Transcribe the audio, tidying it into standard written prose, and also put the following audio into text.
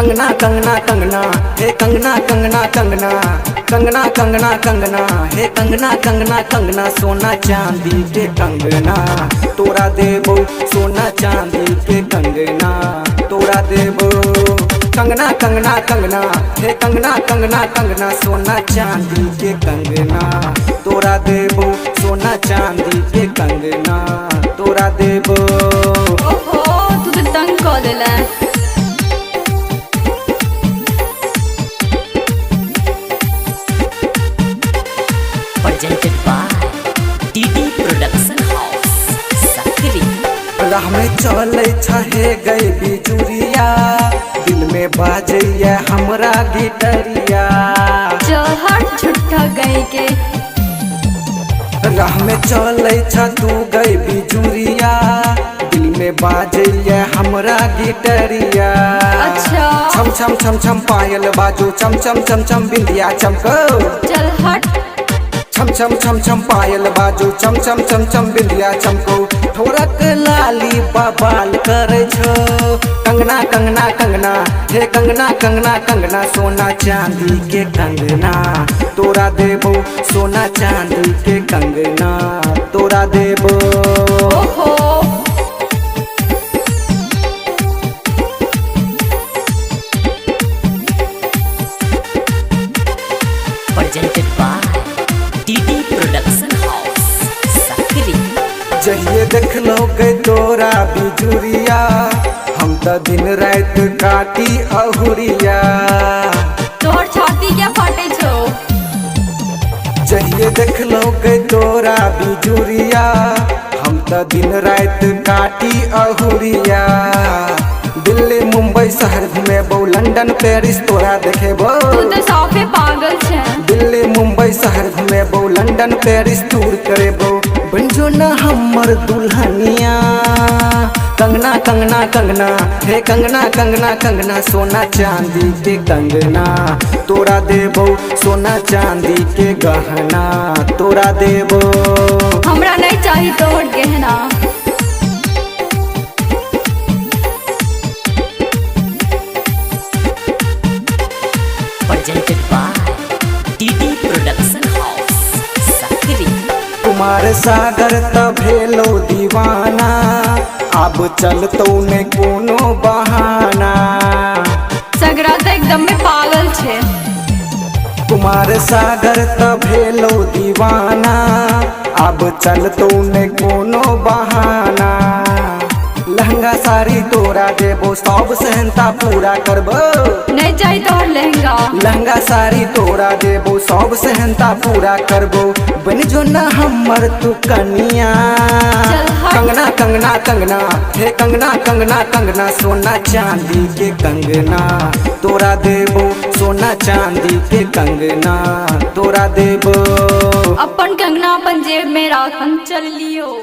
कंगना कंगना कंगना हे कंगना कंगना कंगना कंगना कंगना कंगना हे कंगना कंगना कंगना सोना चांदी के कंगना तोरा देबो, सोना चांदी के कंगना तोरा देबो। कंगना कंगना कंगना हे कंगना कंगना कंगना सोना चांदी के कंगना तोरा देबो, सोना चांदी के कंगना तोरा देबो। ओहो, तू तऽ तंग कऽ देला। Presented by DD Production House, Sakri. राह में चले छहे गई बिजुरिया, दिल में बाजैया हमरा गिटरिया। चल हट झूठा गई के। राह में चले छ तू गई बिजुरिया, दिल में बाजैया हमरा गिटरिया। अच्छा। छम छम छम छम पायल बाजू, चम चम चम चम बिंदिया चमको। चल हट। छम छम छम छम पायल बाजू, चम चम चम चम बिंदिया चमको। ठोरक लाली बबाल करे छो। कंगना कंगना कंगना हे कंगना कंगना कंगना सोना चांदी के कंगना तोरा देबो, सोना चांदी के कंगना तोरा देबो। ओहो। Presented by DD Production House, Sakri. जहिए देखलो गे तोरा बिजुरिया, हम त दिन रात काटी अहुरिया। तोहर छाती क्या फाटे छो? जहिए देखलो गे तोरा बिजुरिया, हम त दिन रात काटी अहुरिया। दिल्ली मुंबई शहर घुमेबो, लंदन पेरिस तोरा देखेबो। तू तऽ साफे पागल छे। दिल्ली मुंबई शहर घुमेबो, लंदन पेरिस टूर करेबो। बन जो ना हमर दुल्हनिया। कंगना कंगना कंगना हे कंगना कंगना कंगना सोना चांदी के कंगना तोरा देबो, सोना चांदी के गहना तोरा देबो। हमरा नहीं चाही तोहर गहना। Presented by DD Production House, Sakri. Kumar Sagar त भेलो दीवाना, अब चलतो ने कोनो बहाना। सगरा तऽ एकदम में पागल छे। कुमार सागर त भेलो दीवाना, अब चलतो ने कोनो बहाना। लहंगा साड़ी तोरा देबो, सब सहनता पूरा करबो। नहीं चाही तोहर लहंगा। लहंगा साड़ी तोरा देबो, सब सहनता पूरा करबो। बन जो ना हमर तू कनिया। चल हट। कंगना कंगना कंगना हे कंगना कंगना कंगना सोना चांदी के कंगना तोरा देबो, सोना चांदी के कंगना तोरा देबो। अपन कंगना अपन जेब में राख, हम चल लियो।